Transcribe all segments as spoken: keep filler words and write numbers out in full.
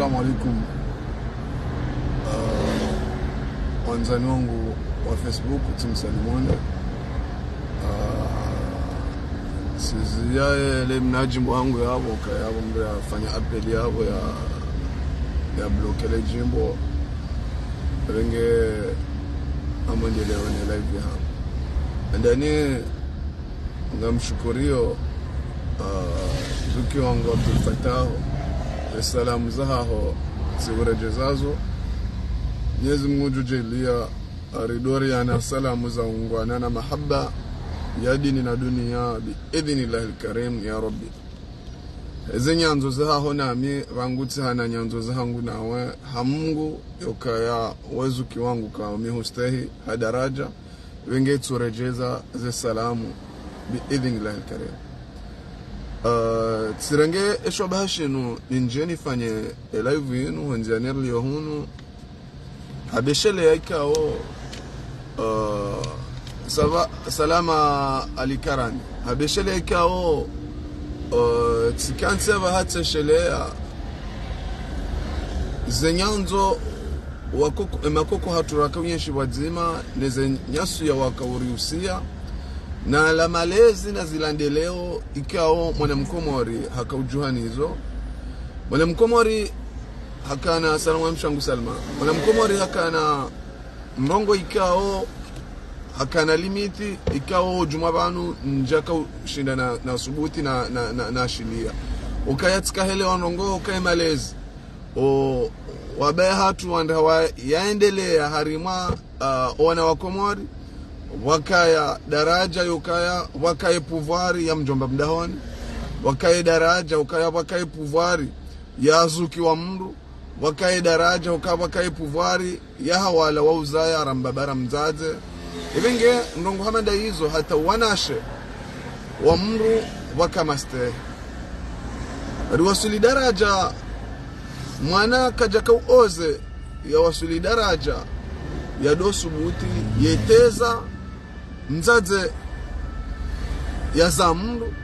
Assalamu alaikum. Ah, wandzani wangu wa Facebook, tsimsalimuni. Ah, siziya ele mna djimbo hangu yapvo, ka yapvo mbe yafanya appel yapvo ya, ya bloquer le djimbo. Renge amwendeleo ne live yapvo. Ndani ngamshukuriyo, ah, zuki wangu Abdul Fattah, e salamu zahaho ziuredjezazo. Mwenyezi Mungu ngudjudjaliya aridoriane salamu za ungwana na mahaba ya dini na duniya, bi idhnillahil karim, ya Rabbi. Eze nyandzo zahaho nami, pvangu tsihana nyandzo zahangu nawe, ha Mungu, yokaya we zuki wangu ka umihustehi ha daraja, pvenge tsuredjeza ze salamu, bi idhnillahil karim. Ah, tsirenge esho bahashinu, nindje nifanye e live yinu, hondzi ya nerliyo hunu, ha besheleya ikao, ah, sava-, salama alikarani. Ha besheleya ikao, ah, tsikantsi apvaha tsesheleya ze nyandzo wakoko, e makoko hatru raka uyenshi pvwadzima, ne ze nyasuya waka uriusiya, na la malezi na zilandeleo ikao mwana mkomori haka udjuha nizo. Mwana mkomori hakana, salamu wa mshangu Salma. Mwana mkomori hakana mrongo ikao, hakana limiti ikao djumwa pvanu ndjaka ushinda na, na subuti na, na, na, na shiliya. Ukaya tsika hele wa ndrongo, ukaya malezi. O, wabaya hatru wandru wa yaendeleya harimwa, ah, wana wa Komori, wakaya daraja yokaya, wakaye pouvoir ya mdjomba mdahoni, wakaye daraja ukaya, wakaye pouvoir ya zuki wa mndru, wakaye daraja uka, wakaye pouvoir ya hawala wa uzaya ramba bara mdzadze. Ipvenge ndrongo hama nda izo hata wanashe wa mndru waka mastehi. Riwaswili daraja, mwana kadjaka uoze, ya waswili daraja ya do subuti yeteza mdzadze ya za mndru,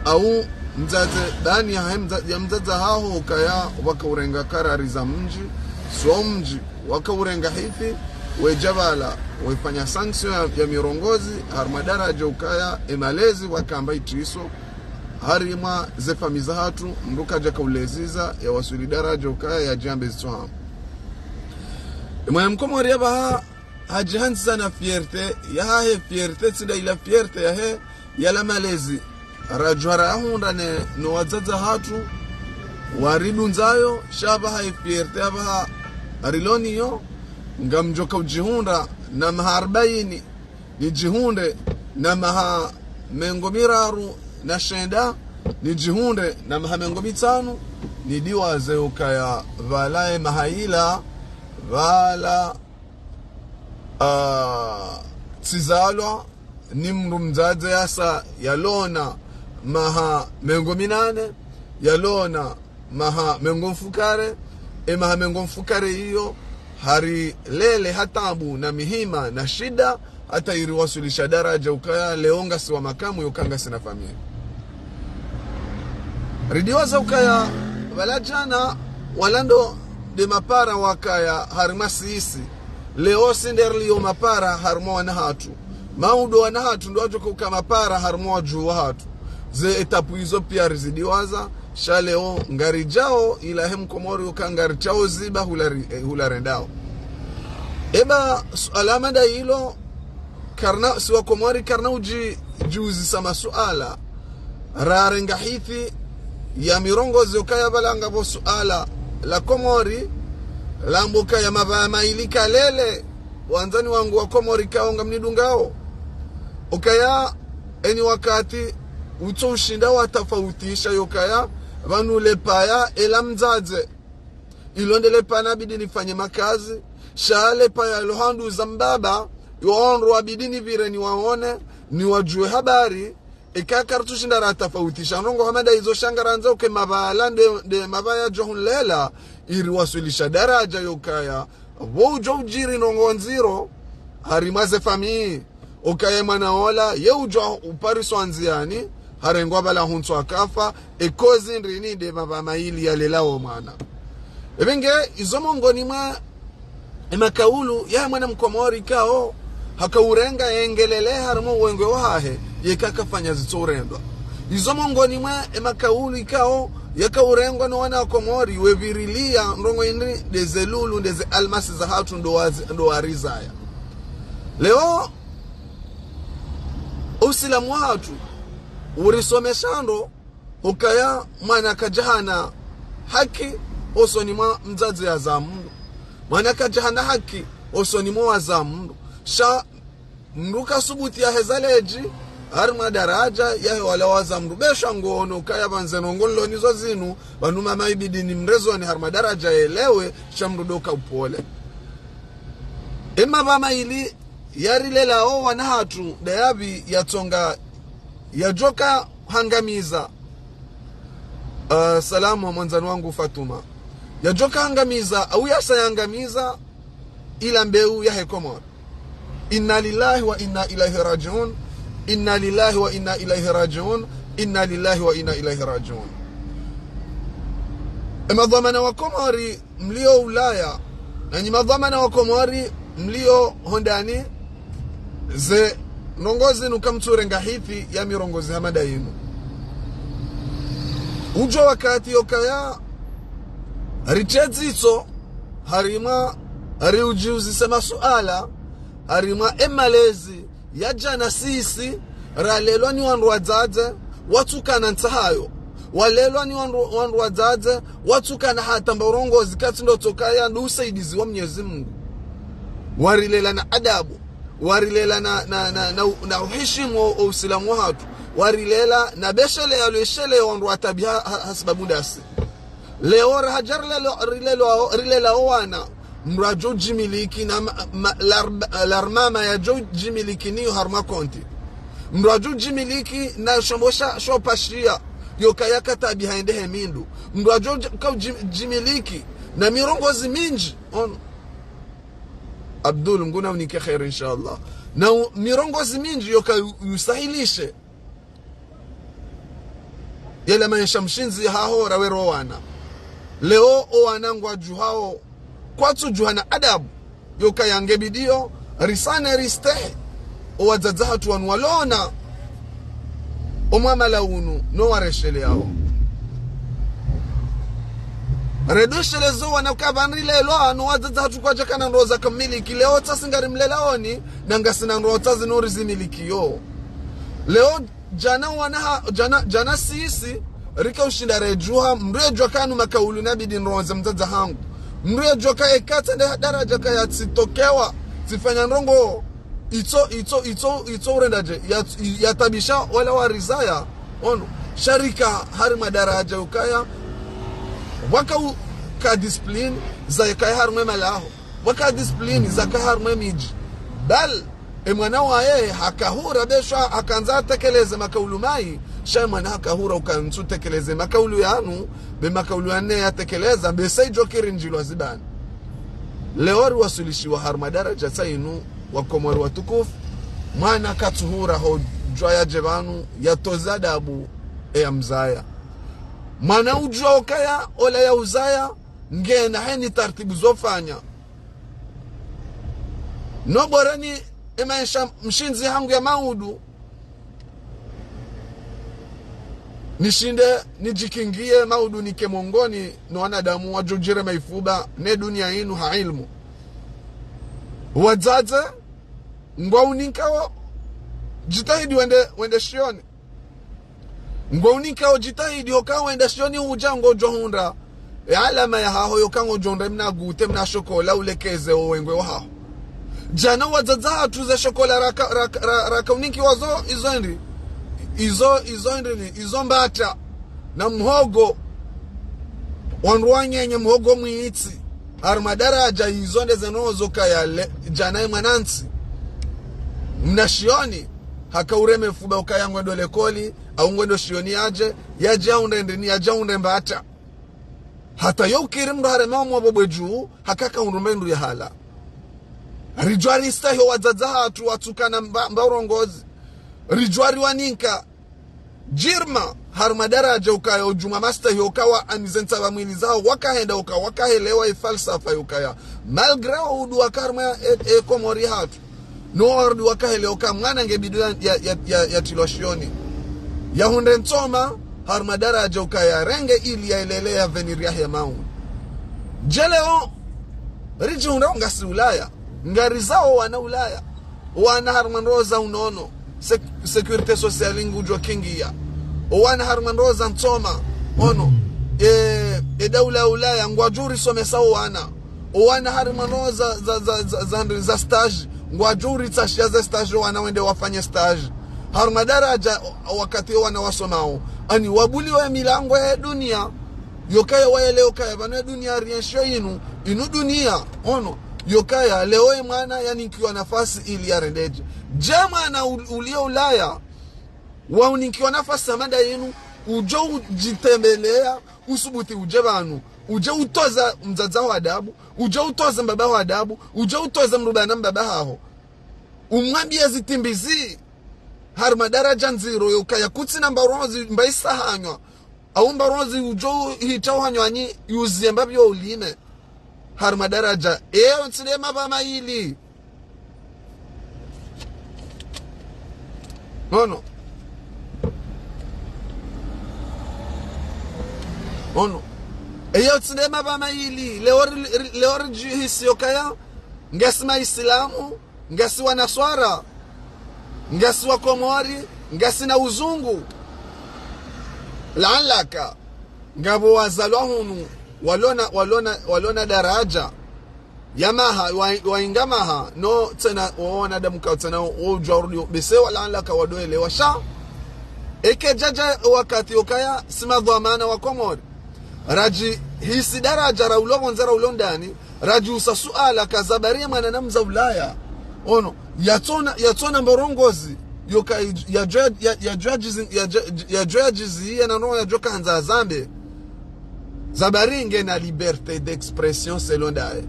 au mdzadze dani ya, ya mdzadze haho ukaya waka urenga karari za mdji, so mdji waka urenga hifi, wedja pvala, wefanya sanction ya, ya mirongozi, harimwa daraja ukaya e malezi wakamba itriso, harimwa ze famiyi zahatru, mndru kadjaka uleziza, ya waswili daraja ukaya ya djambe zitso hamu. E mwana mkomori ya pvaha, hadjihandzisa na fierté yahahe, fierté tsi nda ila fierté yahe ya la malezi radjwara yahundra ne no wadzadze hatru waridundzayo, sha pvaha e fierté ya pvaha riloniyo, ngamdjoka udjihundra na maha arbaini, nidjihundre na maha mengo miraru na shenda, nidjihundre na maha mengo mitsanu, nidiwaze ukaya pvala e maha ila, pvala, ah, tsizalwa, ni mndru mdzadze yasa yalona maha mengo minane, yalona maha mengo mfukare, e maha mengo mfukare iyo, harilele ha tabu na mihima na shida, hata iriwaswilisha daraja ukaya leo ngasi wa makamu yoka ngasina famiyi. Ridiwaza ukaya pvala djana wala ndo nde mapara wakaya harimwa sisi. Leo si nde riliyo mapara harimwa wana hatru. Maudo wana hatru ndo wadjoka uka mapara harimwa wadjuhu wahatru. Ze étape izo pia rizidiwaza, sha leo ngaridjao ilahe mkomori uka ngaridjao ziba hula ri-, eh, hula rendao. Eba suala hama nda ilo, karina, si wa Komori karina udji, djiuzisa masuala. Rarenga hifi ya mirongozi ukaya pvala ngapvo suala la Komori, lamba ukaya mapvaya maili kalele, wandzani wangu wa Komori kao ngamnidungao. Ukaya, eni wakati, utso ushinda watafautisha yokaya, pvanu le paya ela mdzadze. Ilo nde le paya nabidi nifanye makazi, sha le paya lo handu za mbaba, yo ondro wabidi nipvire niwaone, niwadjuwe habari, eka karitsushinda ratafautisha ndrongo hama nda izo sha ngarandza uke mapvaya la nde, nde mapvaya djo hunlela, iriwaswilisha daraja yokaya, pvo udjo udjiri ndrongo ndziro, harimwa ze famiyi, ukaya mwana ola, ye udjwa upariswa ndziani, harengwa pvala huntswa akafa, e kozi ndrini nde mapvaya maili yalelao mwana. Ebe nge izo mongoni mwa emakaulu yahe mwana mkomori ikao hakaurenga yengelele harumwa uwengwe wahahe, yeka kafanya zitso urendwa. Izo mongoni mwa emakaulu ikao yakaurengwa no wana wa Komori wevirilia ndrongo indri, ndeze lulu, ndeze almasi zahatru ndo wazi-, ndo warizaya. Leo, usilamu wahatru urisomesha ndo ukaya mwana kadjahana haki osoni mwa mdzadze yazaa mndru. Mwana kadjahana haki osoni mwa wazaa mndru. Sha mndru kasubuti yaheza ledji harumwa daraja yahe wala wazaa mndru. Be sha ngono ukaya pvandze ndrongo nlonizo zinu, pvanu mama ibidi nimrezoni harumwa daraja yelewe, sha mndru ndo ka upole. Ema pvama ili yarilelao wana hatru, ndayapvi yatsonga yadjoka hangamiza. Ah, salamu wa mwandzani wangu Fatuma. Yadjoka hangamiza, au yasa yangamiza ila mbeu yahe Komori. Inna lillahi wa inna ilaihi rajiun. Inna lillahi wa inna ilaihi rajiun. Inna lillahi wa inna ilaihi rajiun. Emadhwamana wa Komori mlio Ulaya, nanyi madhwamana wa Komori mlio hondani, ze ndrongo zinu kamtsurenga hifi ya mirongozi hama ndayinu. Udjo wakati yokaya ritsedzi itso harimwa, riudjiuzise masuala harimwa emalezi ya djana sisi, ralelwa ni wandru wadzadze watsukana ntsahayo. Walelwa ni wandru, wandru wadzadze watsukana hata mba urongozi katsi ndo tsokaya ndo usaidizi wa Mwenyezi Mungu. Warilela na adabu, warilela na, na, na, na, na uhishimu o, o usilamu wahatru, warilela na beshele yalo eshele wandru watabiha ha, ha sababu ndasi. Leo raha dja rilelo, rilelo, rilelao wana, mndru yadjo djimiliki na ma, ma, lar, larmama yadjo djimiliki niyo harumwa konti. Mndru yadjo djimiliki na shombo sha, sho pashia, yokaya katabiha ende he mindru. Mndru yadjo dj, ka udjim, djimiliki na mirongozi mindji. Ono. Abdul, Mngu naunike kheri, inshallah. Na u, mirongozi mindji yoka yu, yusahilishe yele maesha mshindzi haho rawero wana. Leo o wana ngwadjuhao kwatsudjuha na adabu, yokaya ngebidiyo risane ristehi o wadzadze hatru wanu walona omwamala unu no waresheleao. Redweshelezo wana ukaya pvanu rilelwa no wadzadze hatru kwadjakana ndroza kamiliki. Leo tsasi ngarimlelaoni, na ngasina ndroza zinu rizimilikiyo. Leo djana wana ha, djana, djana sisi, rika ushinda redjuha, mndru yedjuha kanu makaulu nabidi nronze mdzadze hangu. Mndru yedjuha ka ekatse nde daraja kaya tsitokewa, tsifanya ndrongo, itso, itso, itso, itso urenda dje, ya, yatabisha wala warizaya, ono, sha rika harimwa daraja ukaya, waka u, ka discipline, za kaya harimwa emalaho, waka discipline, za kaya harimwa emidji. Bal, emwana waye hakahura be sha hakandza atekeleze makaulu mayi, sha emwana hakahura ukaya ntsu tekeleze makaulu yanu, be makaulu yanu yatekeleza, be sa idjo kiri ndjilwa zibani. Leo riwaswilishiwa harimwa daraja tsa inu, wa Komori watukufu, mwana katsuhura hodjuwa yadje pvanu, yatoza adabu, eya mzaya. Mwana udjuwa okaya, ola ya uzaya, ngena heni tartibu zofanya. No bora ni emaesha mshindzi hangu ya maudu, nishinde nidjikingiye maudu nike mongoni no wanadamu wadjo djire maifuba ne dunia inu ha ilmu. Wadzadze, ngwauninkao djitihadi wende, wende shioni. Ngwauninkao djitihadi, hoka wenda shioni udja ngodjo hundra e alama yahaho, yoka ngodjo hundra mna gute, mna shokola, ulekeze owengwe wahaho. Djana wadzadze hatru ze shokola raka, raka, ra, raka uninkiwa zo, izo ndri, izo, izo ndri ni, izo mbata, na mhogo, wandru wanyenye mhogo mwitsi, harimwa daraja izo ndeze nozo kaya le, djana emwanantsi. Mna shioni, haka ureme fuba ukaya ngwendo lekoli, au ngwendo shioni yadje, yadje aunde ndini, yadje aunde mbata. Hata yo ukiri mndru harema omwabo bwe dju, haka kahundru mba indru ya hala. Ridjuwa ristehi owadzadze hatru watsukana mba, mba urongozi. Ridjuwa riwaninka djirma, harumwa daraja ukaya udjuma mastehi ukaya wa anize ntsapva mwili zawo, wakahenda uka, wakahelewa ifalsafa yukaya. Malgré wo udu waka harumwa e, e Komori hatru, no warudi wakahelewa uka mwana nge bidi ya, ya, ya, ya, yatilwa shioni. Yahundre ntsoma, harumwa daraja ukaya renge ili yaelele ya venir yahe mauni. Dje leo, ridjihundra ngasi Ulaya, ngarizao wana Ulaya. Wana harumwa ndroza unono, sec-, sécurité sociale ngudjo kingia. Wana harumwa ndroza ntsoma, ono, e, e daula ya Ulaya, ngwadjo urisomesa wana. Wana harumwa ndroza za, za, za, za, za stage, ngwadjo uritsashia za stage, wana wende wafanye stage. Harumwa daraja, o, wakati wana wasomao. Ani wabuliwe milango ya dunia, yokaya waelewe ukaya, pvanu e dunia rienshio inu, inu dunia, ono, yokaya, leo e mwana yaninkiwa nafasi ili yarendedje. Dje mwana ul-, uliyo Ulaya, wa uninkiwa nafasi hama nda inu, udjo udjitembelea, usubuti udje pvanu, udje utoza mdzadze wa adabu, udje utoza mbaba wa adabu, udje utoza mdru bana mbaba haho. Umwambie zitimbizi, harumwa daraja ndziro yokaya kutsina mbaronzi mbaisa hanywa, au mbaronzi udjo hita uhanywani yuzie mbapvi yo ulime. Harumwa daraja, eyo tsi nde mapva mayili. Ono. Ono. Eyo tsi nde mapva mayili. Leo ri, ri, leo ridjihisi yokaya, ngasi maisilamu, ngasi wanaswara, ngasi wakomori, ngasi na uzungu. Laalaka, ngapvo wazalwa hunu, walona, walona, walona daraja ya maha, wa, wainga maha, no tsena, wo wanadamu ka tsena, wo udjwa urudi, bese wa laalaka wadoelewa sha. Eke djadja wakati yokaya, si madhwamana wa Komori. Radjihisi daraja ra ulo pvondze ra ulo ndani, radjiusa suala ka za bari ye mwana namza Ulaya. Ono, yatsona, yatsona mbarongozi, yoka, yadjo, ya, yadjo yadjizi, yadjo, yadjo yadjizi, yana no yadjo kahandza azambe. Za bari ngena liberté d'expression selon ndaye.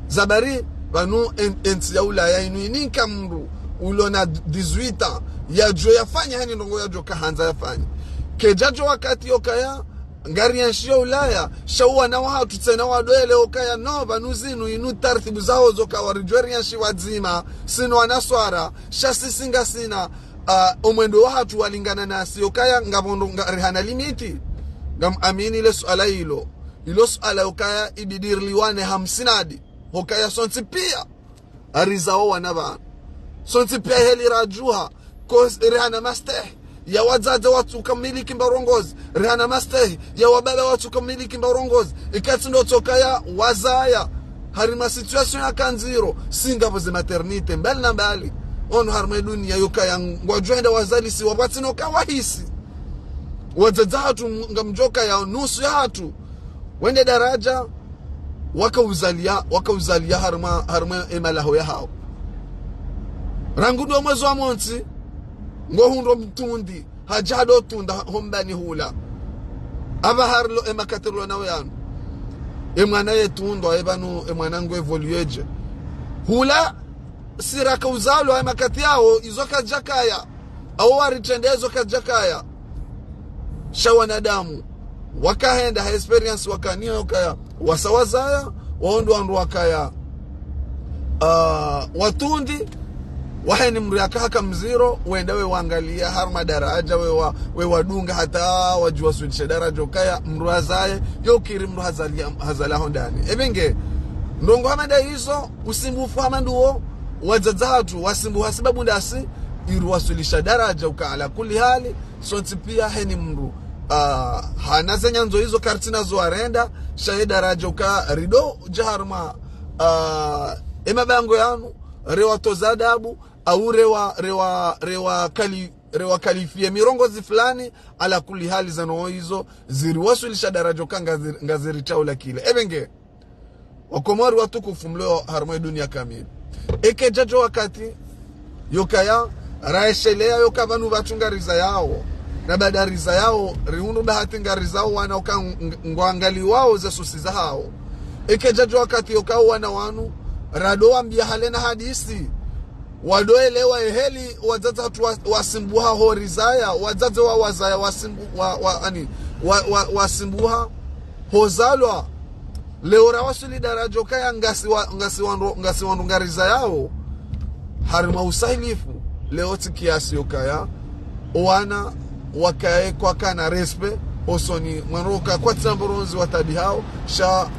Za bari, pvanu en-, entsi ya Ulaya inu ininka mdru, ulona dix-huit ans, yadjo yafanya hani ndrongo yadjo kahandza yafanya. Kedjadjo wakati yokaya, ngarienshio Ulaya, sha wana wahatru tsena wadoelewa ukaya, no, pvanu zinu inu tartibu zaho zoka waridjwe rienshi wadzima, sinu wanaswara, sha sisi ngasina, ah, omwendo wahatru walingana nasi, yokaya ngapvo ndro nga rihana limiti. Ngam amini le suala ilo. Ilo suala yokaya ibidi riliwane ha msinadi. Hokaya sontsi pia. Arizao wana pvanu. Sontsi pia heli radjuha. Ko rihana mastehi ya wadzadze watsuka miliki mbarongozi. Rihana mastehi ya wababa watsuka miliki mbarongozi. Ikatsi ndo tsokaya wazaya. Harumwa situation yaka ndziro. Si ngapvo ze maternité. Mbali na mbali. Ono harumwa e dunia yokaya ngwadjo henda wazalisi wapvwatsina uka wahisi. Wadzadze hatru ngamdjo kaya nusu yahatru. Wende daraja, waka uzalia, waka uzalia harumwa, harumwa e malaho yahawo. Rangu ndo mwezi wa montsi, ngohundro mtrundi, hadja hado tunda ho mbani hula. Apvaha rilo e makati rilo nawo yanu. E mwana ye tundwa, e pvanu, e mwana ngu évolué dje. Hula, si raka uzalwa e makati yawo, izo kadjakaya. Awo waritrende izo kadjakaya. Sha wanadamu. Wakahenda ha expérience wakaniyo yokaya. Wasa wazaya, waondo wandru wakaya. Ah, watrundi, waheni mdru yaka haka mziro, wenda we wangalia, harumwa daraja, we wa, we wadunga hata, wadjuwa swidisha daraja, ukaya, mdru azaye, yokiri mdru hazalia, hazala ho ndani. Epvenge, ndrongo hama nda izo, usimbufu hama nduwo, wadzadze hatru, wasimbufu hasibabu ndasi, iru waswilisha daraja uka ala kulli hali, sontsi pia heni mdru, ah, hana ze nyandzo izo karitsina zo arenda, sha ye daraja uka rido dja harumwa, ah, e mabango yanu, rewatoza adabu, au rewa, rewa, rewa kali, rewa kalifie mirongozi fulani, ala kulli hali zano izo, ziri waswilisha daraja uka ngaziri, ngaziri taula kile. Epvenge, Wakomori watukufu mlio harumwa e dunia kamili. Eke djadjo wakati, yokaya, raeshelea yoka pvanu pvatsu ngarizayao. Na baada rizayao, rihundru bahati ngarizao wana uka ng-, ng-, ngwangaliwao ze susi zahawo. Eke djadjo wakati yoka wana wanu, rado wambia hale na hadisi. Wadoelewa eheli wadzadze hatru wa-, wasimbuha horizaya, wadzadze wa wazaya wasimbu-, wa, wa, ani, wa, wa, wasimbuha hozalwa. Leo rawaswili daraja ukaya ngasi wa-, ngasi wandru, ngasi wandru ngarizayao. Harimwa usahilifu, leo tsi kiasi yokaya, owana wakaye kwakana respect, hosoni mwa ndro ka kwatsi mboronzi wa tabi hao, sha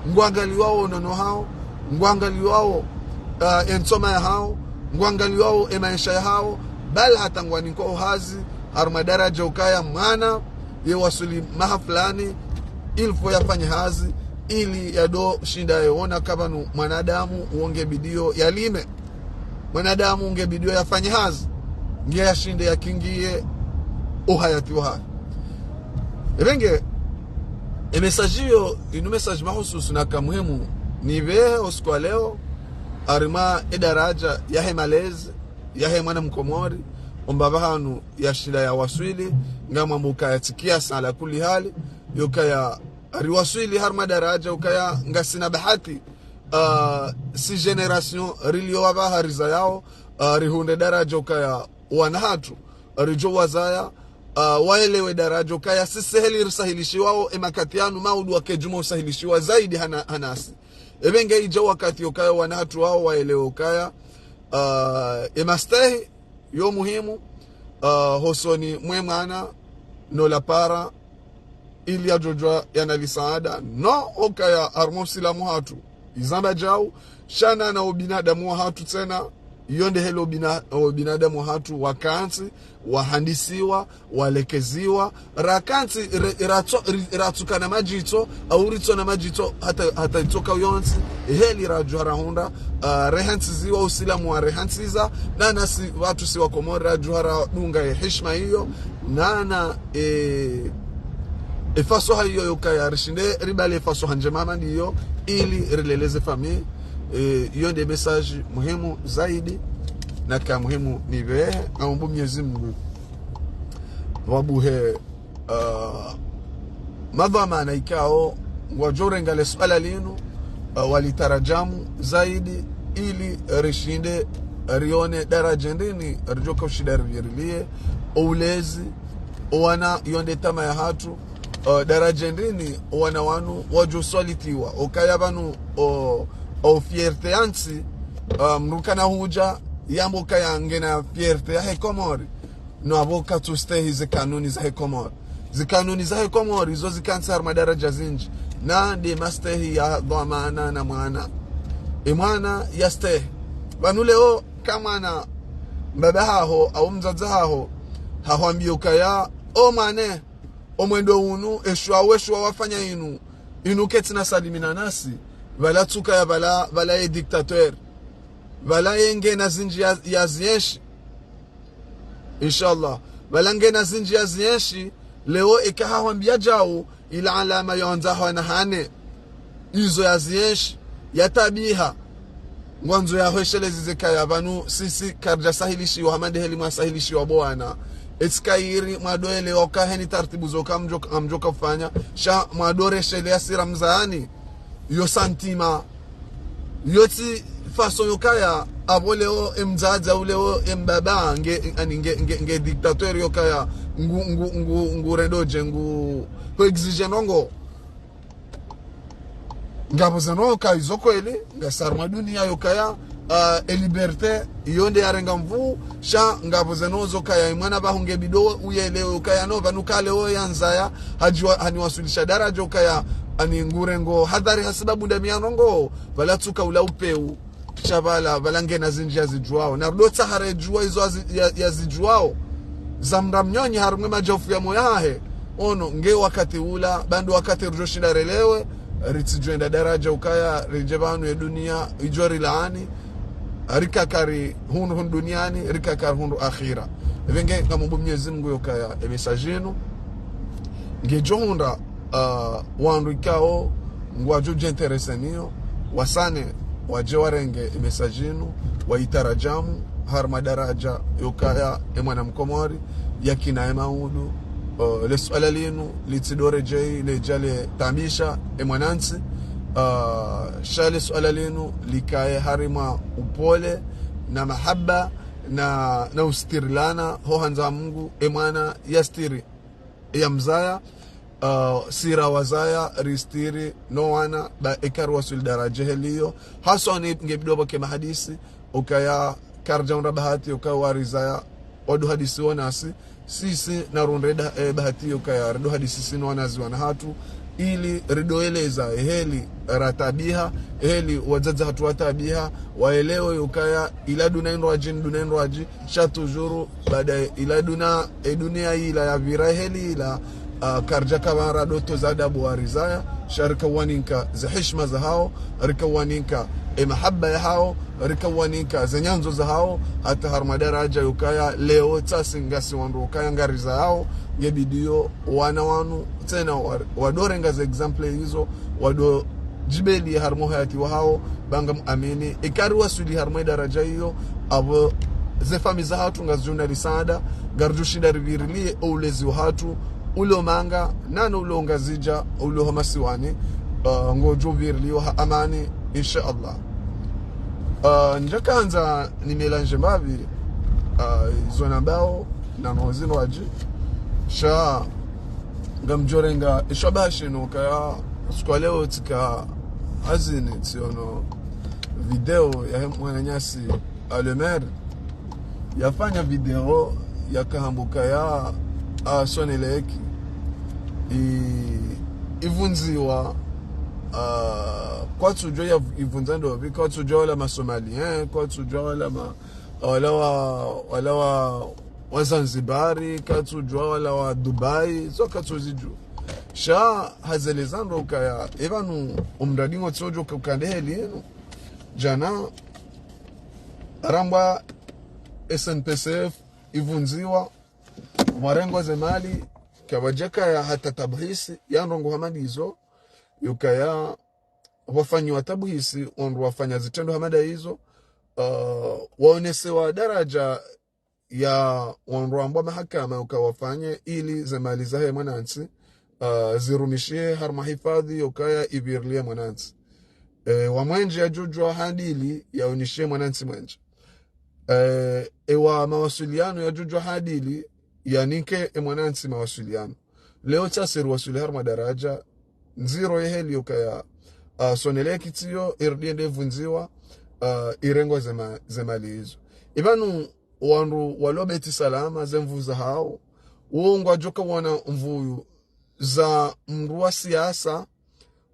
ngwangaliwao unono hao, ngwangaliwao, ah, entsoma ya hao, ngwangaliwao emaesha ya hao, bali hata ngwanikwa uhazi, harumwa daraja ukaya mwana, ye waswili maha fulani, il faut yafanye hazi, ili yado shinda yeona ka pvanu mwanadamu wo nge bidiyo yalime. Mwanadamu nge bidiyo yafanye hazi, nge yashinde yakingiye uhayati wahahe. Epvenge, e message iyo, inu message mahususu na ka muhimu, nipvehe usiku wa leo, harimwa e daraja yahe malezi, yahe mwana mkomori, omba pvahanu yashinda yawaswili, ngamwambo ukaya tsi kiasi ala kulli hali, yokaya ariwaswili harumwa daraja ukaya ngasina bahati, ah, si génération rilio wapvaha rizayao, ah, rihundre daraja ukaya wana hatru, ridjo wazaya, ah, waelewe daraja ukaya sisi heli risahilishiwao, emakati yanu maudu wake djuma usahilishiwa zaidi hana-, hanasi. Epvenge idja wakati yokaya wana hatru wao waelewe ukaya, ah, emastehi yo muhimu, ah, hosoni mwe mwana, no lapara, ili yadjodjuwa yana lisaada, no okaya harumwa usilamu hatru. Izamba djau, sha nana ubinadamu wahatru tsena, iyo nde heli ubina-, ubinadamu wahatru wakantsi, wahandisiwa, walekeziwa, rakantsi, re-, ratso-, ri-, ratsukana madjitso, au ritsona madjitso, hata, hata itsoka uyontsi, heli radjuha rahundra, ah, rehantsiziwa, usilamu warehantsiza, nana si, watru si wakomori radjuha radunga ye hishima iyo, nana, e, e faso ha iyo yokaya rishinde ribale e faso ha ndjema mandi iyo, ili rileleze famille, e, iyo nde message muhimu zaidi, na ka muhimu nipvehe, na umbu Mwenyezi Mungu pvwabuhe, ah, madhwamana ikao ngwadjo renga le suala linu, ah, walitarajamu zaidi ili rishinde rione daraja ndrini ridjoka ushinda rivirilie, o ulezi, o wana iyo nde tama ya hatru, ah, daraja ndrini o wana wanu wadjo swalitiwa, okaya pvanu, o, o fierté yantsi, ah, mdru kana hudja, yambo kaya ngena fierté yahe Komori. No apvo katsustehi ze kanuni zahe Komori. Ze kanuni zahe Komori, izo zikantsi harumwa daraja zindji. Na nde mastehi ya dhwamana na mwana. E mwana yastehi. Pvanu leo, ka mwana mbaba haho, au mdzadze haho, hahwambiya ukaya, o mwane, o mwendo unu, eshuwa, weshuwa wafanya inu, inu ketsina salimina nasi, pvala tsuka ya pvala, pvala ye dictateur. Pvala ye ngena zindji ya, ya zienshi. Inshallah. Pvala ngena zindji ya zienshi, leo eka hahwambiya djau, ila alama yondza hwana hane. Izo ya zienshi, ya tabiha. Ngwandzo ya hweshelezi ze kaya pvanu, sisi karidja sahilishiwa, hama nde heli mwasahilishiwa bo wana. Etsi kayiri, mwadoelewa uka heni taratibu zoka mdjo-, mdjoka ufanya. Sha mwadoreshelea sira mzani. Yo sentiment. Yo tsi façon yokaya, apvo leo emdzadze, au leo embaba, nge, ani nge, nge, nge dictateur yokaya, ngu, ngu, ngu, ngu rendo dje, ngu, ko exige ndrongo. Ngapvo zeno ka izo kweli, ngasi harumwa dunia yokaya, ah, e liberté, iyo nde yarenga nvuu, sha ngapvo zeno zokaya, imwana pvaho nge bido uyelewe ukaya no, pvanu ka leo yandzaya, hadjiwa, haniwaswilisha daraja ukaya, ani ngurengo hadhari hasibabu ndami ya ndrongo, pvala tsuka ula upeu, sha pvala, pvala ngena zindji ya zidjuwao. Na rudo tsaha redjuwa izo ya zi-, ya, ya zidjuwao. Za mra mnyonyi harumwa madjafu ya moyo yahe. Ono, nge wakati ula, pvandru wakati rudjo shinda relewe, ritsidjo enda daraja ukaya, ridje pvanu ye dunia, idjo rilaani, rikakari hunu, hunu duniani, rikakari hunu akhira. Epvenge ngamombo Mwenyezi Mungu yokaya, e message inu, ngedjo hundra, ah, wandru ikao, ngwadjo djintéresser niyo, wasane, wadje warenge e message inu, wayitarajamu, harumwa daraja yokaya, e mwana mkomori, yakina e maudu, eh, le suala linu, litsidore djei, ledja le tambisha, e mwanantsi, eh, sha le suala linu, likaye harumwa upole, na mahaba, na, na ustirilana, ho handza Mungu, e mwana yastiri ya mzaya, uh, sira wazaya, ristiri no wana, ba eka riwaswili daraja heli iyo. Haswa ni nge bidi pvoke mahadisi, ukaya karidja undra bahati, ukaya warizaya, wado hadisi wo nasi, sisi na rundre da, eh, bahati iyo ukaya, rido hadisi sisi no wanazi wana hatru, ili rido eleza, heli ratabiha, heli wadzadze hatru watabiha, waelewe ukaya, ila duna indrwadji, duna indrwadji, sha tujuru, baada ila duna, e dunia ila ya vira heli ila, ah, karidja kavara doto za adabu warizaya, sha rika waninka ze heshima za hao, rika waninka e mahaba ya hao, rika waninka ze nyandzo za hao, hata harumwa daraja yukaya leo tsasi ngasi wandru ukaya ngarizayao, nge bidi yo wana wanu, tsena wa, wado renga ze exemple izo, wado djibeli harumwa uhayati wa hao, ba ngam amini. Eka riwaswili harumwa daraja iyo, apvo ze fami za hatru ngazidjo na risada, ngaridjo shinda rivirilie o ulezi wa hatru, ulo manga, nano ulo Ngazidja, ulo ho masiwani, uh, ngodjo viriliwa ha amani, insha Allah. Uh, ndjaka handza ni mélange mbapvi, uh, izo nambao, na no zindrwadji. Sha, ngamdjo renga, isho bashi no kaya, siku wa leo tsika hazini, tsiono video ya he mwananyasi, a le maire, yafanya video yakahamba ukaya, a, Sonelec i, ivundziwa, a, kwatsudjua ya ivundza ndopvi, kwatsudjua wala ma Somaliens, kwatsudjua wala ma, wala wa, wala wa, wa Zanzibari, katsudjua wala wa Dubai, zo katsuzidjua. Sha hazeleza ndo ukaya, e pvanu o mradi ngotsojo ka ukande heli inu. Djana, rambwa S N P C F ivundziwa, warengwa ze mali, kapvadjakaya hata tabhisi, ya ndrongoo hama ndizo, yukaya wafanyiwa tabhisi, wandru wafanya zitrendwa hama nda izo, uh, waonesewa daraja ya wandru wambwa mahakama uka wafanye ili ze mali zahe mwanantsi, uh, zirumishihe harumwa hifadhi yukaya ivirilie mwanantsi. E, wa mwendje yadjudjua hadili yaunishie mwanantsi mwendje. E, e wa mawasiliano yadjudjua hadili yaninke e mwanantsi mawasiliano. Leo tsasi riwaswili harumwa daraja ndziro ye heli yukaya, a, Sonelec tsiyo, irudi yende ivundziwa, a, irengwa ze ma, ze mali izo. E pvanu wandru walo Beit Salam, ze nvu za hao, wo ngwadjoka wana nvu za mndru wa siasa,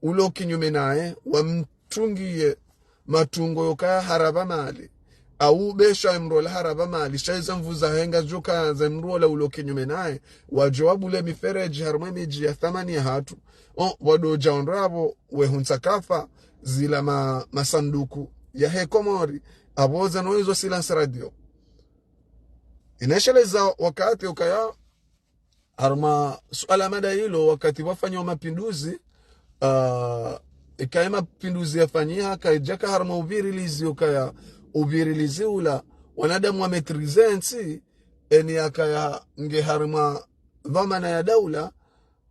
ulo kinyume naye, wamtungiye matungo yukaya harapva mali. Au besha mndru ola harapva mali, sha iza nvu zahe ngazidjoka za mndru ola ulo kinyume naye, wadjo wabule mifereji harumwa e midji ya thamani ya hatru. O, wado dja wandru apvo, wehuntsa kafa, zila ma, masanduku yahe Komori, apvo zanoizo silence radio. Inesheleza wakati ukaya, harumwa suala hama nda ilo wakati wafanyiwa mapinduzi, ah, ikaya mapinduzi yafanyiha, kaidjaka harumwa uvirilizi ukaya uvirilizi ula, wanadamu wa maîtriser ntsi, eni yakaya nge harumwa dhwamana ya daula,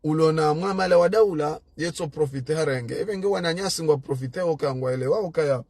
ulo na mwamala wa daula, yetso profiter harenge. Epvenge wananyasi ngwa profiter uka ngwaelewa ukaya,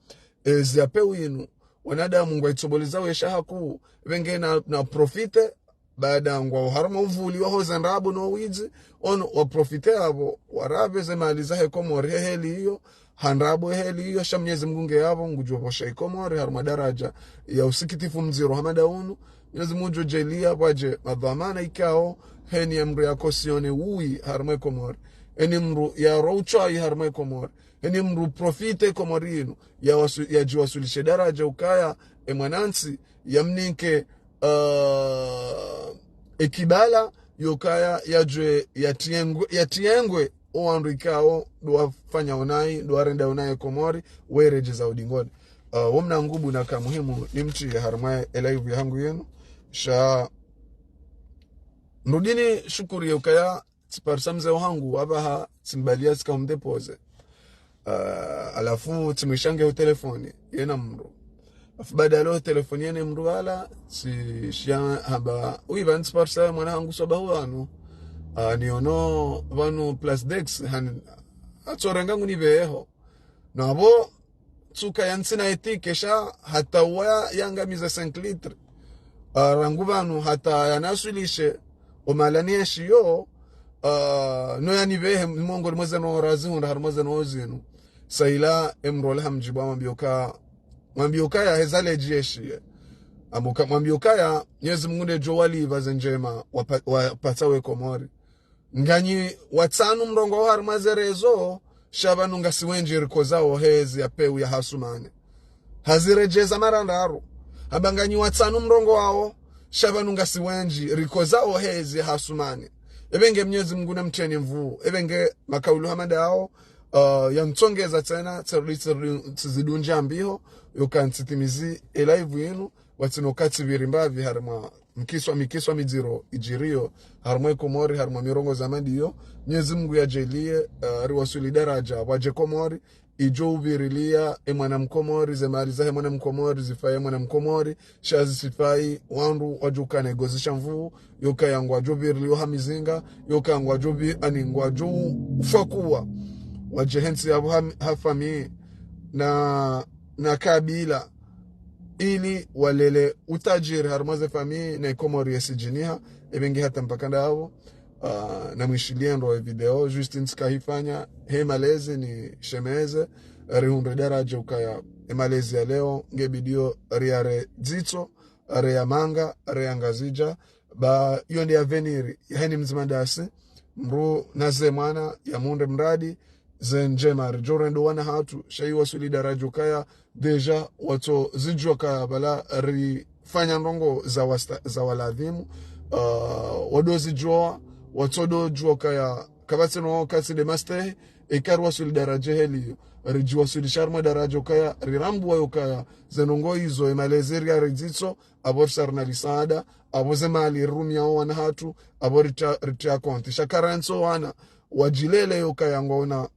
e, ziya peu inu, wanadamu ngwaitsoboleza wesha haku, epvenge na, na profiter, baada ngwao harumwa uvuli waho ze ndrabo no widzi, ono wa profiter apvo, warapve ze mali zahe Komori he heli iyo, ha ndrabo he heli iyo, sha Mnyezi Mungu nge yapvo, ngudjo pvosha i Komori harumwa daraja ya usikitifu mdziro hama nda unu. Mnyezi Mungu ngudjo djaaliya pvwadje madhwamana ikao, heni ya mndru ya cautionner uwi harumwa e Komori, heni mndru ya ro utswayi harumwa e Komori, heni mndru profiter Komori inu, ya wasu, yadjiwaswilishe daraja ukaya, e mwanantsi, yamninke, ah, e kibali yukaya yadjwe yatiengwe, yatiengwe o wandru ikao ndo wafanya unayi, ndo warenda unayi Komori, weredjeza udingoni. Ah, wo mna nguvu na ka muhimu nimtsi harumwa e live yahangu yenu. Sha, nirudi nishukuriye ukaya tsiparisa mze wahangu, apvaha tsimbaliya tsika umdéposer. Ah, halafu tsimwishange ho telefoni, yena mndru. Halafu baada ya lo telefoni yene mndru wala, tsishiya hamba, "Uyi, pvanu tsiparisa mwana hangu swabahu pvanu. Ah, niono pvanu Place d'Aix, han, atsorenga ngunipvehe ho." Na apvo, tsuka ya ntsina éthique sha hata wa yangamiza cinq litres. Ah, rangu pvanu hata yanaswilishe omahala ni yeshiyo, ah, no yanipvehe mongoni mwa zeno razihundra harumwa zeno zinu. Saila emdru ola hamdjibu amwambia uka, mwambia ukaya heza ledji yeshiye. Ambuka, mwambia ukaya Mwenyezi Mungu nde djo walipva ze ndjema wapa-, wapatsa we Komori. Nganyi watsanu mrongowao harumwa ze réseaux, sha pvanu ngasi wendji rikozao hezi ya peu ya hasumane. Haziredjeza mara ndraru. Hamba nganyi watsanu mrongowao, sha pvanu ngasi wendji rikozao hezi ya hasumane. Ebe nge Mwenyezi Mungu namtreni mvuu. Ebe nge makaulu hama ndao, uh, yantsongeza tsena, tsirudi, tsirudi, tsizidundja mbiho, yoka ntsitimizi e live yinu, watsino katsi pviri mbapvi harumwa mkiswa, mikiswa midziro idjiriyo harumwa e Komori, harumwa mirongo za madiyo. Mwenyezi Mungu yadjaaliye, eh, riwaswili daraja pvwadje Komori, idjo upvirilia e mwana Mkomori, ze mali zahe mwana Mkomori zifaye mwana Mkomori, sha zisifayi wandru wadjo kana igozi sha mvuu, yoka ya ngwadjo pvirilia ha mizinga, yoka ngwadjo pvi-, ani ngwadjo ufakuwa wadje hentsi yapvo ha, ha famille na, na kabila, ili walele utadjiri harumwa ze famille na e Komori yesidjiniha. Ebe nge hata mpaka ndapvo, ah, namwishiliye ndro e video, juste ntsika hifanya, he malezi nishemeze, rihundre daraja ukaya e malezi ya leo, nge bidiyo riyare dzitso, reya manga, reya ngazidja, ba iyo nde avenir, yaheni mdzima ndasi, mdru naze mwana, yamhundre mradi, ze ndjema ridjo rendo wana hatru, sha iwaswili daraja ukaya, déjà, watso zidjua kaya pvala rifanya ndrongo za wasta-, za waladhimu, ah, wado zidjua, watso do djua kaya, kapvatsi no katsi nde mastehi, eka riwaswili daraja heliyo, ridjiwaswilisha harumwa daraja ukaya, rirambuwa yokaya, ze ndrongo izo, e malezi riyare dzitso, apvo risarina lisaada, apvo ze mali rirumiao wana hatru, apvo rita-, ritia konti. Sha karantsi o wana, wadjilele yokaya ngwaona,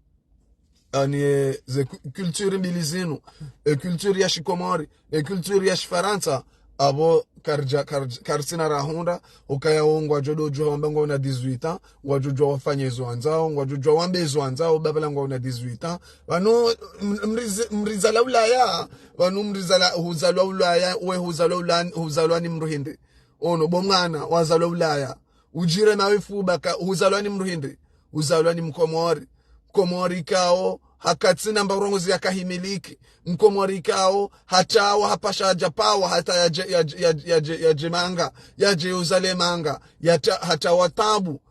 ani, eh, ze cu-, culture mbili zinu, e culture ya shikomori, e culture ya shifarantsa, apvo karidja-, karidja-, karitsina rahundra, ukaya wo ngwadjo do djua wamba ngwaona dix-huit ans, ngwadjo djua wafanye zo wandzao, ngwadjo djua wambe zo wandzao, ba pvala ngwaona dix-huit ans. Pvanu, m-, mrize-, mrizalwa Ulaya, pvanu mrizalwa, huzalwa Ulaya, we huzalwa Ula-, huzalwa ni mdru hindri. Ono, bo mwana, wazalwa Ulaya. Udjire mawe fuba ka, huzalwa ni mdru hindri. Huzalwa ni Mkomori. Mkomori kao, hakatsina mba urongozi yakahimiliki. Mkomori kao, hatawa hapasha hadja pawa, hata yadje, yadje, yadje, yadje, yadje manga, yadje yuzale manga, yata-, hatawa tabu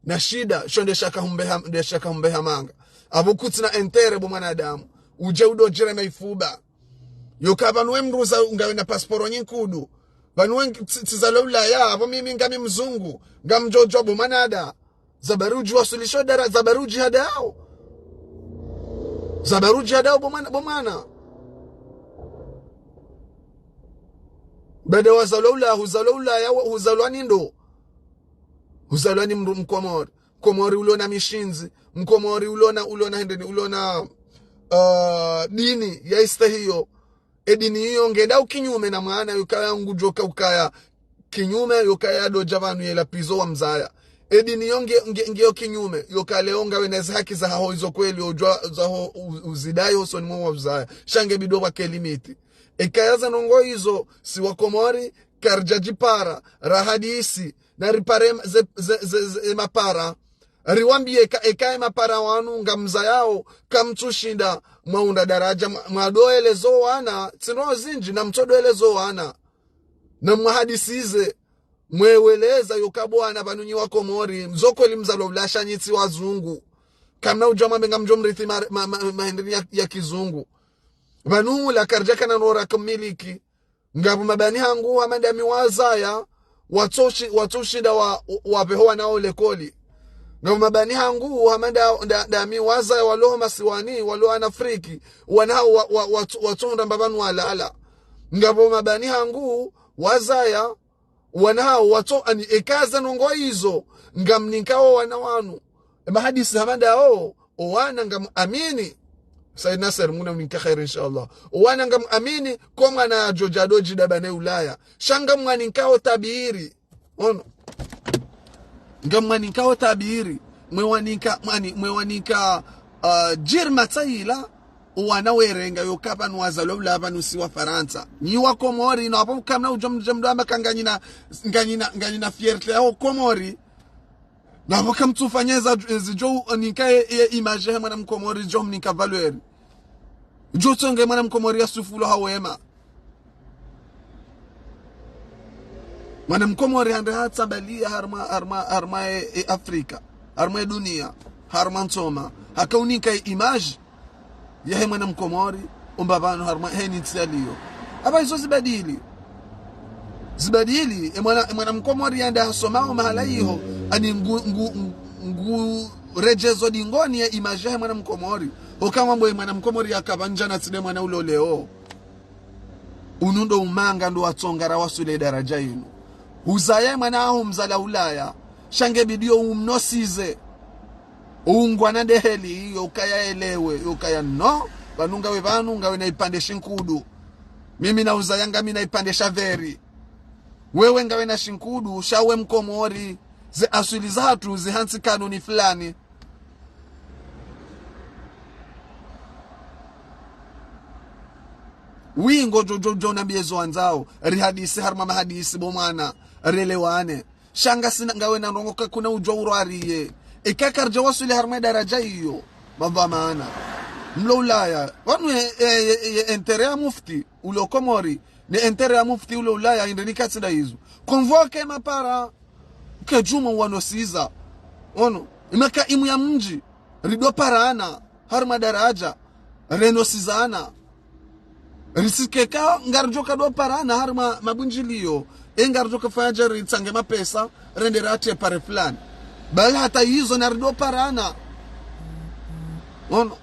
na shida, sho nde shaka humbeha, nde shaka humbeha manga. Apvo kutsina intérêt bo mwanadamu. Udje udo djire mawe fuba. Yoka pvanu we mdru za ngawe na pasporo nyinkudu. Pvanu we tsi-, tsizalwa Ulaya, apvo mimi ngami mzungu, ngamdjo djua bo mwanada. Za bari udjiwaswilisha dara, za bari udjihadao. Za bari udjihadao bo mwana, bo mwana. Bade wazalwa Ulaya, huzalwa Ulaya, we huzalwa ni ndo. Huzalwa ni mdru Mkomori. Mkomori ulo na mishindzi. Mkomori ulo na, ulo na hendeni, ulo na, ah, dini ya istehiyo. E dini iyo ngenda ukinyume na mwana yokaya ngudjo ka ukaya kinyume yokaya dodja pvanu yela pizo wa mzaya. E dini iyo nge, nge, ngeyo kinyume yoka leo ngawe na ze haki zahaho izo kweli odjua zaho u-, uzidai hosoni mwa wa mzaya. Sha nge bido pvwake limite. Ekaya ze ndrongo izo, si wa Komori, karidja djipara, rahadisi, na ripare ze, ze, ze, ze, e mapara. Riwambiye eka, eka e mapara wanu ngamzayao, kamtsushinda mwaunda daraja, mwa-, mwadoelezo wana, tsino zindji, na mtsodoelezo wana. Na mwahadisize, mweweleza yoka bo wana pvanu nyi wa Komori, mzo kweli mzalwa Ulaya sha nyi tsi wazungu. Kamna udjua mwambe ngamdjo mrithi ma-, ma-, ma-, mahendeni ya, ya kizungu. Pvanu Ula karidja kana nora kumiliki. Ngapvo mabani hangu hama ndami wazaya, watsoshi-, watsoshinda wa, wa, wapveho wanao lekoli. Ngapvo mabani hangu hama nda, nda, ndami wazaya walo masiwani, walo ana Afriki, wanao wa, wa, watso-, watsohundra mba pvanu walala. Ngapvo mabani hangu wazaya, wanao watso-, ani eka ze ndrongo izo, ngamninkao wana wanu. E mahadisi hama ndao, o wana ngamwamini. Said Nasser, Mungu namnike kheri, inshallah. O wana ngamwamini, ko mwana yadjo dja dodji daba ne Ulaya. Sha ngamwaninkao tabiri. Ono. Ngamwaninkao tabiri. Mwewaninka, mwani, mwewaninka, ah, djiri matsaila. Owana werenga yoka pvanu wazalwa ula pvanu si wa Farantsa. Nyi wa Komori, no apvo kamna udjo mdje mdo amba ka nganyina, nganyina, nganyina fierté ya o Komori. No apvo kamtsufanya za, zidjo nika ye, ye image he mwana Mkomori, djo mnika valeur. Djo tsonge mwana Mkomori ya sufulo ha wema. Mwana Mkomori hande hatsambaliya harumwa, harumwa, harumwa e, e Afrika, harumwa e dunia, harumwa ntsoma. Haka unika e image yahe mwana Mkomori, umba pvanu harumwa heni ntsi yaliyo. Apva izo zibadili. Zibadili, e mwana, e mwana Mkomori yande hasomao mahala iho, ani ngu, ngu, ngu, ngu redjezo dingoni ye image yahe mwana Mkomori. Oka ngwambo e mwana Mkomori yaka pvandza na tsi nde mwana ulo leo. Unu ndo umanga ndo watsonga ra waswili daraja inu. Uzaya mwana ahu mzala ulaya. Sha nge bidi yo umnosize. Ungwana nde heli, yo kaya elewe, yo kaya no. Pvanu ngawe pvanu, ngawe na ipvandre shinkudu. Mimi na uzaya ngami na ipvandre sha veri. Wewe ngawe na shinkudu, sha we Mkomori. Ze aswili zahatru, zihantsi kanuni fulani. Wingo djo, djo, djo nambiye zo wandzao. Rihadisi harumwa mahadisi bo mwana. Relewane. Sha ngasina ngawe na ndrongo ka kuna udjo urwariye. Eka karidja waswili harumwa e daraja iyo. Madhwamana. Mlo ulaya. Pvanu ye, ye, ye, ye intérêt ya mufti. Ulo Komori. Ne intérêt ya mufti ulo ulaya. Inde ni katsi nda izo. Convoqué mapara. Ke djuma wanosiza. Ono, imaka imu ya mdji, rido parana, harumwa daraja, renosizana. Risikeka ngaridjo kado parana, harumwa mabundjiliyo, e ngaridjo kafanya dje ritsange mapesa, rende rate pare fulani. Bali hata izo narido parana. Ono.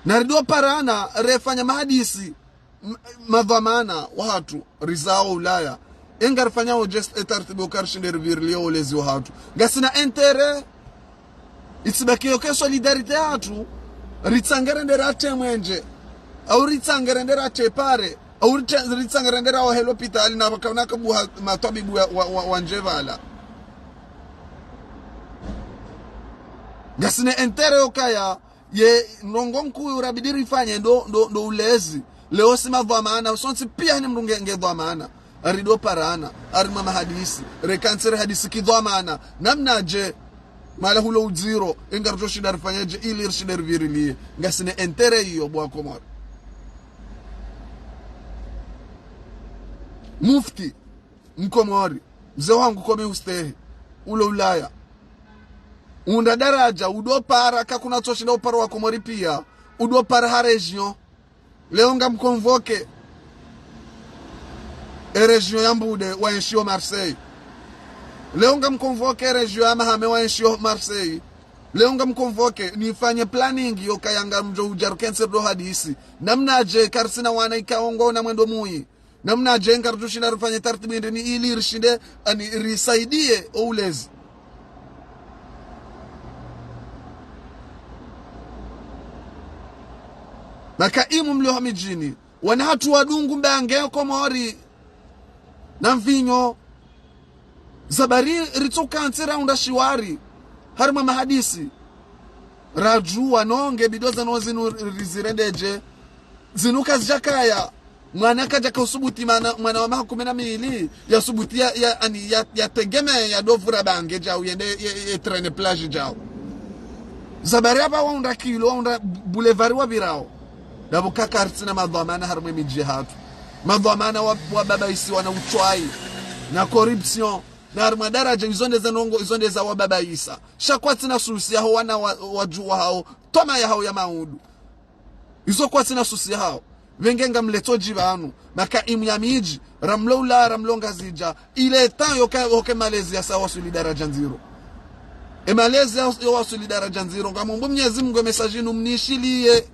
Narido parana, refanya mahadisi. M-, madhwamana wahatru, rizao ulaya. E ngarifanyao dje e tartibu yo karishinde ripvirilie olezi wahatru. Ngasina intérêt. Itsibaki yoke solidarité yahatru. Ritsange rende rate mwenje. Au ritsange rende rate pare. Au rite-, ritsange rende rawahe lopitali na pvakauna kabuha matwabibu wa, wa, wa, wandje pvala. Ngasina intérêt yokaya ye ndrongo nkuu urabidi rifanye ndo, ndo, ndo ulezi. Leo si madhwamana, sontsi piya hani mdru nge, nge dhwamana. Arido parana, harumwa mahadisi, rekantsi rihadisi kidhwamana. Namnadje, mala hulo udziro, e ngaridjo shinda rifanye dje, ili rishinde ripvirilie. Ngasina intérêt iyo, bo wa Komori. Mufti, Mkomori, mze wangu kome ustehi, ulo ulaya. Unda daraja, udo para, kakuna tso shinda upara wa Komori piya, udo para ha région. Leo ngam convoqué e région ya Mbude wa enshio Marseille. Leo ngam convoqué e région ya Mahame wa enshio Marseille. Leo ngam convoqué, nifanye planning yokaya ngamdjo udja rukentsi rido hadisi. Namnadje, karisina wana ikao ngwao na mwendo muyi. Namnadje ngaridjo shinda rifanye tartibu inde ni ili rishinde, ani risaidie o ulezi. Makaimu mlio ha midjini, wana hatru wadungu mbange Komori, na mvinyo, zabari ritsokantsi raunda shiwari, harumwa mahadisi. Radjuwa no nge bido zanu zinu ri-, rizirendedje. Zinu kazidjakaya. Mwana kadjaka usubuti mana, mwana wa maha kume na mili, ya subuti ya, ya, ani, ya, ya tegeme ya dovura bange djau, yende, ye, ye traîne plage djau. Zabari apva waunda kilo, waunda boulevard wapvirao. Ndapvo ka karitsina madhwamana harumwa e midji hatru. Madhwamana wa, wababaisiwa na utswayi, na corruption, na harumwa daraja, izo nde za ndrongo, izo nde za wababaisa. Sha kwatsina souci yaho wana wa, wadjuwa hao, twama yahao ya maudu. Izo kwatsina souci yahao. Pvenge ngamletso dji pvanu, makaimu ya midji, ramlo ula, ramlo Ngazidja, il est temps yoka, yoke malezi yasa waswili daraja ndziro. E malezi ya, ya waswili daraja ndziro, ngamombo Mnyezi Mungu e message inu mnishiliye.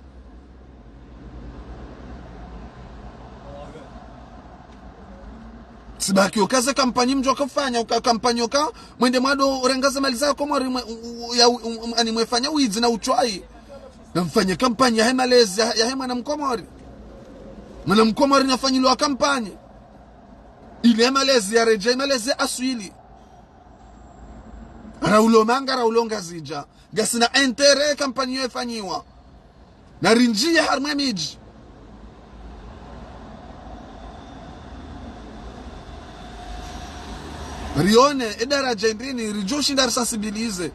Tsibaki yoka ze kampanyi mdjo kafanya, yoka kampanyi yoka, mwende mwado renga ze mali za Komori mwe, u, u, ya, u, u, ani mwefanya widzi na utswayi. Na mfanye kampanyi yahe malezi, ya, yahe mwana Mkomori. Mwana Mkomori nafanyilwa kampanyi. Ili e malezi yaredjei, e malezi ya aswili. Raulo manga, raulo Ngazidja. Ngasina intérêt kampanyi yo ifanyiwa. Na rindjiye harumwa emidji. Rione, edaraja ndrini, ridjoshinda risensibilize.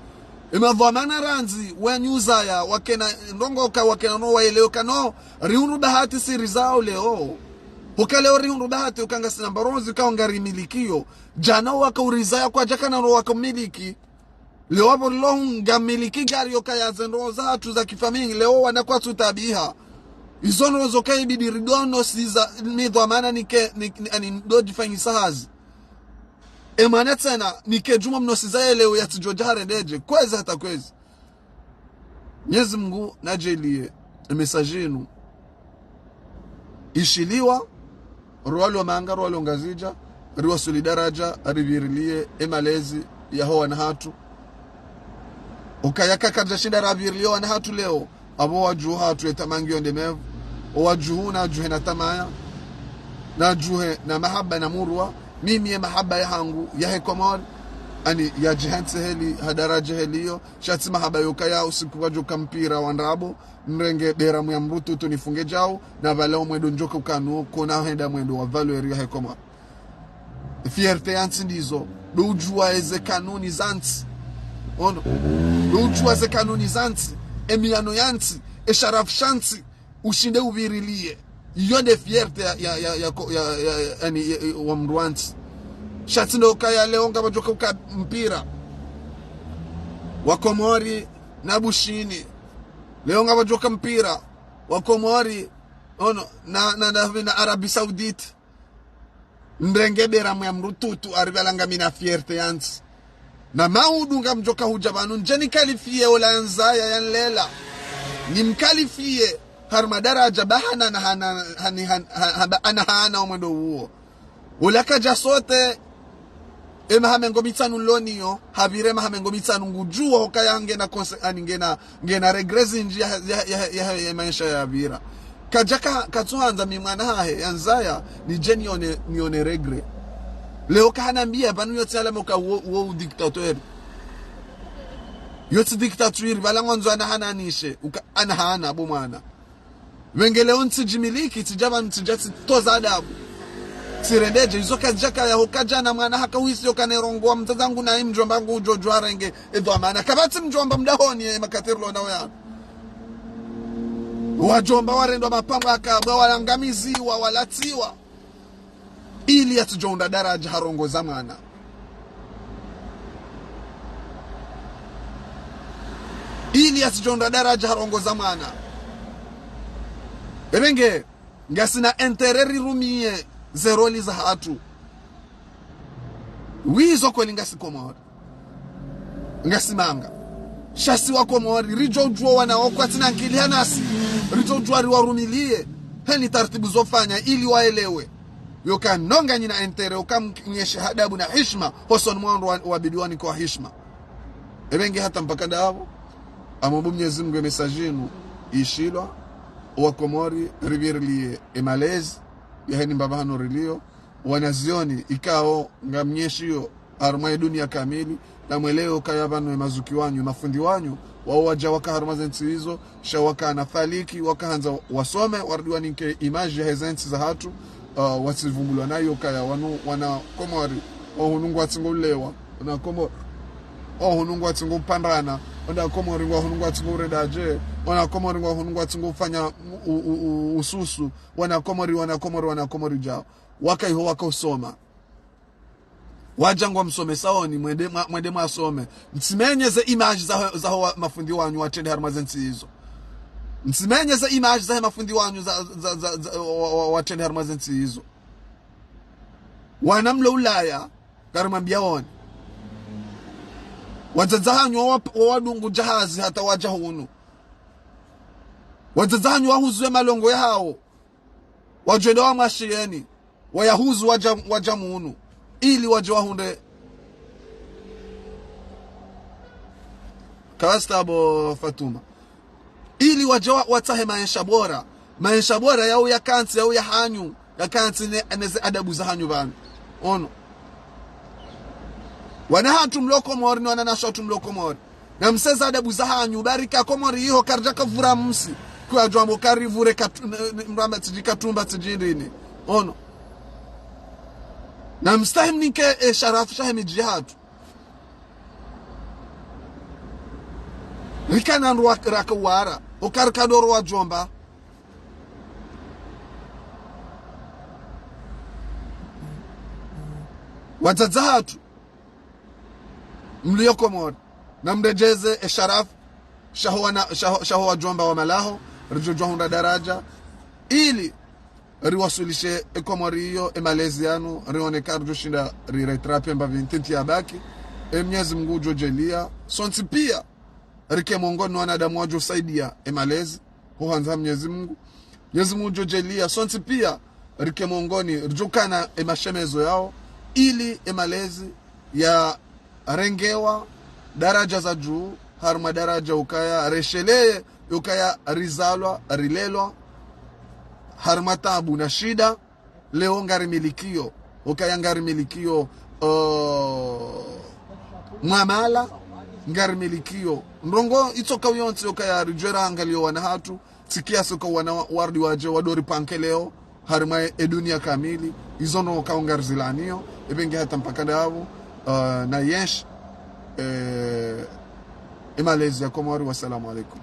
Emadhwamana randzi, wanyuzaya, wakena ndrongoo ka, wakena no waelewe ka no, rihundru bahati si rizao leo. Huka leo rihundru bahati, uka ngasina mbaronzi, ka ngarimilikiyo. Djana waka urizaya kwadjakana no waka umiliki. Leo apvo leo ngamiliki gari yoka ya zendro zahatru za kifamiyi, leo wana kwatsu tabiha. Izo ndrongoo zoka ibidi rido nosiza, mi dhwamana nike, ni, ni, ani ndo djifanyisa hazi. Emana tsena, nike djumwa mnosiza yeleo yatsidjo dja harendedje, kwezi hata kwezi. Mwenyezi Mungu nadjaliye, e message inu ishiliwa, rwalo Manga, rwalo Ngazidja, riwasuli daraja, ripvirilie emalezi yaho wana hatru. Ukaya kakadja shinda rapvirilie wana hatru leo, apvo wadjuhu hatru etamangi yonde mevu, owadjuhu nadjuhe na tamaya, nadjuhe na mahaba na murwa, mimi ye mahaba yahangu, yahe Komori, ani yadjihantsi heli, ha daraja heliyo, sha tsi mahaba yokaya usiku wadjoka mpira wa ndrabo, mrenge beramu ya mrututu nifunge djau, na pvala omwendo ndjoka ukanu, kona henda mwendo wa valeur yahe Komori. Fierté yantsi ndizo, ndo udjuwa eze kanuni zantsi. Ono. Ndo udjuwa ze kanuni zantsi, emiyano yantsi, esharafu shantsi, ushinde upvirilie. Iyo nde fierté ya, ya, ya, ya, ko- ya, ya, ya, yani, ya, ya, wa mndru wantsi. Sha tsi ndo kaya leo ngapvadjoka uka mpira wa Komori na Bushini. Leo ngapvadjoka mpira wa Komori, ono, na, na, na, na Arabie Saoudite. Mrenge beramu ya mrututu, aripvala ngamina fierté yantsi. Na maudu ngamdjoka hudja pvanu, ndje nikalifie ola yanzaya yanlela. Nimkalifie harumwa daraja bahana na hana, hani, han, ha, ha, ba- ana hana omwendo uwo. Ola kadja sote, emaha mengo mitsanu nloniyo, hapvire maha mengo mitsanu ngudjuwa hukaya ngena konse, ani ngena, ngena regret zindji ya, ya, ya, ya, ya maesha yapvira. Kadja ka, katsuhandza mi mwana hahe, yanzaya, nidje nione, nione regret. Leo kahanambiya, pvanu yotsi alama uka wo, wo dictateur. Yotsi dictature, pvala ngwandzo ana hana nishe, uka ana hana bo mwana. Pvenge leo ntsidjimiliki, tsidja pvanu tsidja tsitoza adabu. Tsirendedje, izo kazidjaka yaho kadjana mwana haka wisi yoka nerongowa mdzadze wangu na imdjomba wangu udjo djuwa renge edhwamana. Kapvatsi mdjomba mdahoni ye makati rilo nawo yanu. Wadjomba warendwa mapangwa yakabwa, walangamiziwa, walatsiwa. Ili yatsidjo undra daraja ha ndrongoo za mwana. Ili yatsidjo undra daraja ha ndrongoo za mwana. Ebenge, ngasina intérêt rirumiye ze rôle zahatru. Wizo kweli ngasi Komori. Ngasi Manga. Sha si wa Komori, ridjo udjuwa wana wo kwatsina nkili hanasi. Ridjo udjuwa riwarumiliye. Heni taratibu zofanya ili waelewe. Yoka nonga nyina intérêt, uka mk- mnyeshe ha adabu na hishima, hosoni mwa wandru wa, wabidi wanike hishima. Ebenge hata mpaka ndapvo, amomba Mwenyezi Mungu e message inu ishilwa, wa Komori, ripvirilie emalezi, yaheni mbapvi hanu riliyo, wanazioni, ikao, ngamnyeshiyo, harumwa ye dunia kamili, na mwelewe ukaya pvanu emazuki wanyu, emafundi wanyu, wao wadja waka harumwa zentsi izo, sha waka na faliki, wakahandza wasome, warudi wanike image yahe zentsi zahatru, uh, watsivumbulwa nayo ukaya wanu wana Komori, wahunungwa tsingo ulewa, wana Komori, wahunungwa tsingo upandrana, wana Komori, wahunungwa tsingo uredadje, wana Komori, wahunungwa tsingo ufanya u, u, u, ususu, wana Komori, wana Komori, wana Komori djao. Waka iho waka usoma. Wadja ngwamsomesa oni, mwende mwa, mwende mwasome. Mtsimenye ze image za, za wa, mafundi wanyu watrende harumwa zentsi izo. Mtsimenye ze image za mafundi wanyu za, za, za, za, wa, wa, watrende harumwa zentsi izo. Wana mlo Ulaya, karimwambia oni. Wadzadze hanyu wa, wa, wawadungu djahazi hata wadja hunu. Wadzadze hanyu wahuzu ye malongo yahawo. Wadjwenda wamwashiyeni, wayahuzu wadja, wadja munu, ili wadje wahundre. Kawasitabo Fatuma. Ili wadje wa, watsahe maesha bora. Maesha bora yao yakantsi, yao yahanyu, yakantsi ne, neze adabu zahanyu pvanu. Ono. Wana hatru mlo Komori, ni wananyashe hatru mlo Komori. Na mseze adabu zahanyu, barika Komori iho karidjaka vura msi. Kwadjwamba kari vure katu-, n-, n-, mramba tsidji Katumba tsidji ndrini. Ono. Na mstahi mnike e sharafu shahe midji yahatru. Rikana ndru wa-, raka wara. Oka rika ndo ro wadjomba. Wadzadze hatru. Mliyo Komori. Na mredjeze e sharafu. Shaho wana-, shaho, shaho wadjomba wa malaho. Ridjo djuwa hundra daraja. Ili riwaswilishe e Komori iyo, e malezi yanu, rione ka ridjo shinda riretrape mbapvi ntiti ya baki. E Mnyezi Mungu udjo djaliya. Sontsi pia, rike mongoni wanadamu wadjo saidia e malezi. Ho handza Mnyezi Mungu. Mnyezi Mungu udjo djaliya. Sontsi pia, rike mongoni, ridjo kana e mashemezo yao. Ili e malezi ya rengewa daraja za dju, harumwa daraja ukaya resheleye, ukaya rizalwa, rilelwa, harumwa tabu na shida, leo ngari milikiyo, ukaya ngari milikiyo, uh, mwamala, ngari milikiyo. Ndrongo itsoka yontsi ukaya ridjwera angaliyo wana hatru, tsi kiasi uka wana wa-, warudi wadje wadori panke leo, harumwa e dunia kamili, izo no ka ungari zilaniyo, epvenge hata mpaka ndapvo, uh, na yenshi, eh, e malezi ya Komori, wassalamu alaikum.